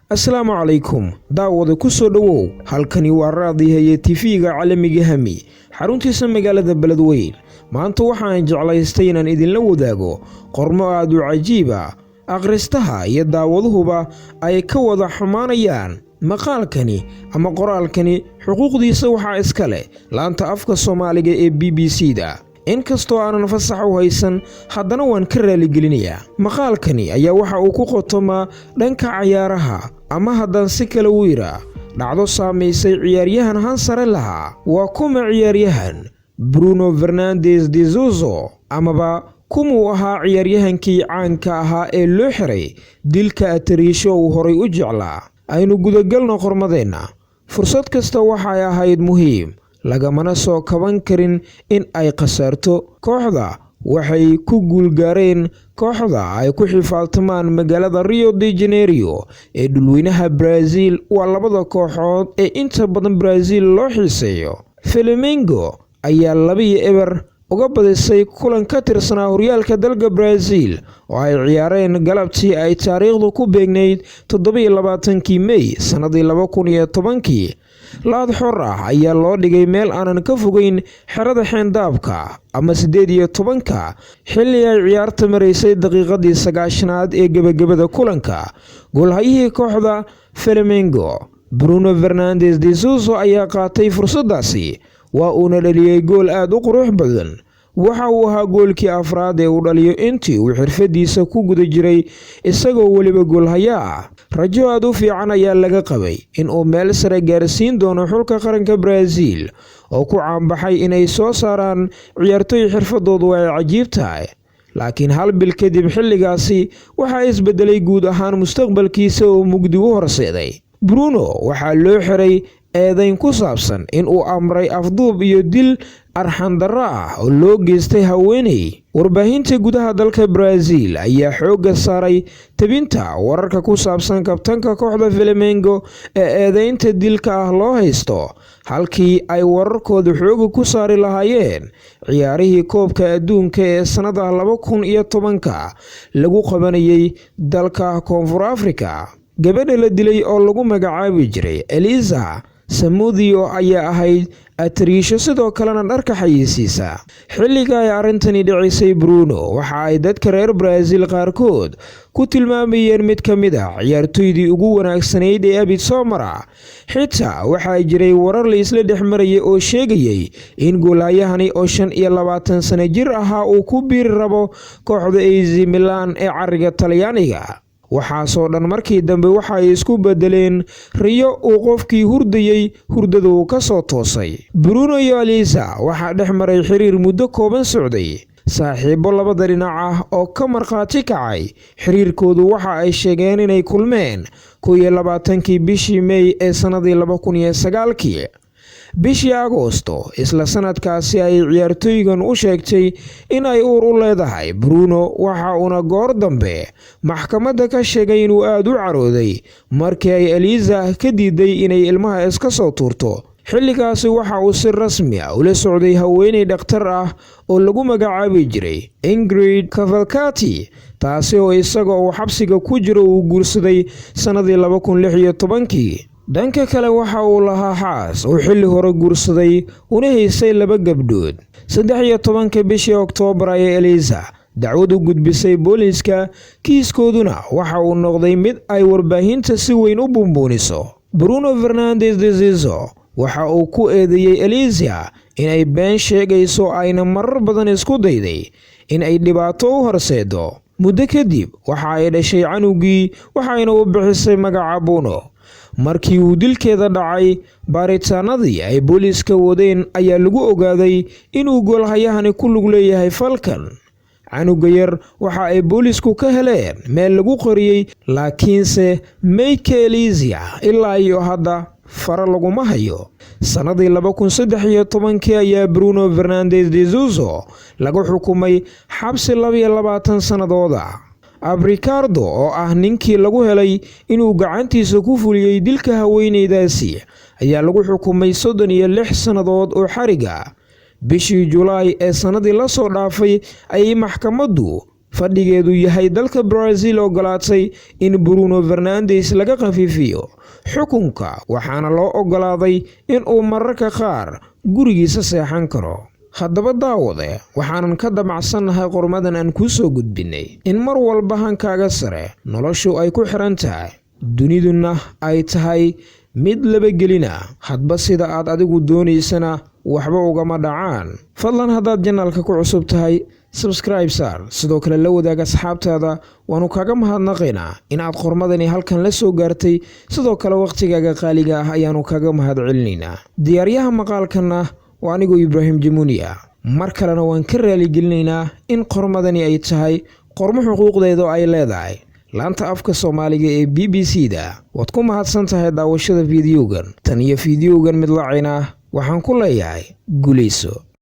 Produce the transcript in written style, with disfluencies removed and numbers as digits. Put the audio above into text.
Asalaamu calaykum, daawada, ku soo dhowow. Halkani waa Raadiyaha TV-ga caalamiga Hami, xaruntiisa magaalada Beledweyn. Maanta waxaan jeclaystay inaan idinla wadaago qormo aad u cajiib ah, akhristaha iyo daawaduhuba ay ka wada xumaanayaan. Maqaalkani ama qoraalkani xuquuqdiisa waxaa iska leh laanta afka Soomaaliga ee BBC-da. Inkastoo aanan fasax u haysan, haddana waan ka raaligelinayaa. Maqaalkani ayaa waxa uu ku qotomaa dhanka cayaaraha, ama haddaan si kale u idhaa, dhacdo saamaysay ciyaaryahan han sare lahaa. Waa kuma ciyaaryahan Bruno Fernandes de Souza, amaba kumuu ahaa ciyaaryahankii caanka ahaa ee loo xiray dilka atariisho uu horay u jeclaa? Aynu gudagalno qormadeenna. Fursad kasta waxay ahayd muhiim, lagamana soo kaban karin in ay khasaarto. Kooxda waxay ku guulgaareen kooxda ay ku xifaaltamaan magaalada Rio de Janeiro ee dhulweynaha Brazil. Waa labada kooxood ee inta badan Brazil loo xiiseeyo. Flamengo ayaa 2-0 uga badisay kulan ka tirsanaa horyaalka dalka Brazil oo ay ciyaareen galabtii ay taariikhdu ku beegnayd 27-kii Mey sannadii 2010-kii. Laad xor ah ayaa loo dhigay meel aanan ka fogeyn xerada xeendaabka ama 18-ka, xilli ay ciyaarta maraysay daqiiqadii 90-aad ee gebagabada kulanka. Goolhayihii kooxda Flamengo, Bruno Fernandes de Souza, ayaa qaatay fursaddaasi, waa uuna dhaliyey gool aad u qurux badan. Waxa uu ahaa goolkii afraad ee uu dhaliyo intii uu xirfadiisa ku guda jiray, isagoo weliba goolhaya ah. Rajo aad u fiican ayaa laga qabay in uu meel sare gaarsiin doono xulka qaranka Brazil, oo ku caanbaxay inay soo saaraan ciyaartoy xirfadoodu ay cajiib tahay. Laakiin hal bil kadib xilligaasi waxaa isbedelay guud ahaan mustaqbalkiisa oo mugdi u horseeday. Bruno waxaa loo xiray eedayn ku saabsan in uu amray afduub iyo dil arxandarro ah oo loo geystay haweeney. Warbaahinta gudaha dalka Brazil ayaa xoogga saaray tebinta wararka ku saabsan kabtanka kooxda Flamengo ee eedeynta dilka ah loo haysto, halkii ay wararkooda xooga ku saari lahaayeen ciyaarihii koobka adduunka ee sannada 2010-ka lagu qabanayay dalka Koonfur Afrika. Gabadha la dilay oo lagu magacaabi jiray Eliza Samudio ayaa ahayd atariisho, sidoo kalena dharka xayeysiisa. Xilliga ay arrintani dhicisay, Bruno waxa ay dadka reer Brazil qaarkood ku tilmaamayeen mid ka mid ah ciyaartoydii ugu wanaagsanayd ee abid soo mara. Xitaa waxaa jiray warar la isla dhex marayay oo sheegayay in goolhayahani oo 25 sano jir ahaa uu ku biiri rabo kooxda AC Milan ee cariga Talyaaniga. Waxaasoo dhan markii dambe waxa ay isku bedeleen riyo uu qofkii hurdayey hurdada uu ka soo toosay. Bruno iyo Eliza waxaa dhex maray xiriir muddo kooban socday. Saaxiibo labada dhinac ah oo ka markhaati kacay xiriirkoodu waxa ay sheegeen inay kulmeen 21-kii bishii Mey ee sannadii 2009-kii. Bishii Agoosto isla sanadkaasi ay ciyaartooygan u sheegtay in ay uur u leedahay. Bruno waxa uuna goor dambe maxkamadda ka sheegay inuu aad u carooday markii ay Eliza ka diiday inay ilmaha iska soo tuurto. Xilligaasi waxa uu si rasmi ah ula socday haweeney dhakhtar ah oo lagu magacaabi jiray Ingrid Cavalcanti, taasi oo isaga uu xabsiga ku jiro uu guursaday sannadii 2016-kii. Dhanka kale, waxa uu lahaa xaas uu xilli hore guursaday una haysay laba gabdhood. 13-ka bishii Oktoobar ayay Eliza dacwad u gudbisay booliiska, kiiskooduna waxa uu noqday mid ay warbaahinta si weyn u buunbuuniso. Bruno Fernandes de Souza waxa uu ku eedeeyey Eliza inay been sheegayso, ayna marar badan isku dayday in ay dhibaato u horseedo. Muddo kadib waxa ay dhashay canugii, waxayna u bixisay magaca Bruno. Markii uu dilkeeda dhacay, baaritaanadii ay booliiska wadeen ayaa lagu ogaaday inuu goolhayahani ku lug leeyahay falkan. Canuga yar waxa ay boolisku ka heleen meel lagu qariyey, laakiinse meydka Eliza ilaa iyo hadda fara laguma hayo. Sannadii 2013-kii ayaa Bruno Fernandes de Souza lagu xukumay xabsi 22 sannadooda. Abricardo, oo ah ninkii lagu helay inuu gacantiisa ku fuliyey dilka haweeneydaasi, ayaa lagu xukumay 36 sannadood oo xariga. Bishii Julaay ee sannadii lasoo dhaafay ayay maxkamaddu Fadhigeedu yahay dalka Brazil ogolaatay in Bruno Fernandes laga khafiifiyo xukunka, waxaana loo ogolaaday in uu mararka qaar gurigiisa seexan karo. Haddaba daawade, waxaanan ka damacsannahay qormadan aan kuu soo gudbinay in mar walba hankaaga sare noloshu ay ku xiran tahay, duniduna ay tahay mid labagelina, hadba sida aad adigu doonaysana waxba ugama dhacaan. Fadlan haddaad channelka ku cusub tahay, subscribe saar, sidoo kale la wadaag asxaabtaada. Waannu kaga mahadnaqaynaa in aad qormadani halkan la soo gaartay. Sidoo kale wakhtigaaga qaaliga ah ayaannu kaga mahad celinaynaa. Diyaaryaha maqaalkanna waa anigoo Ibraahim Jamuuniya. Mar kalena waan ka raaligelinaynaa in qormadani ay tahay qormo xuquuqdeedu ay leedahay laanta afka Soomaaliga ee BBC da. Waad ku mahadsan tahay daawashada fiidiyowgan. Tan iyo fiidiyowgan mid lacina, waxaan ku leeyahay guulayso.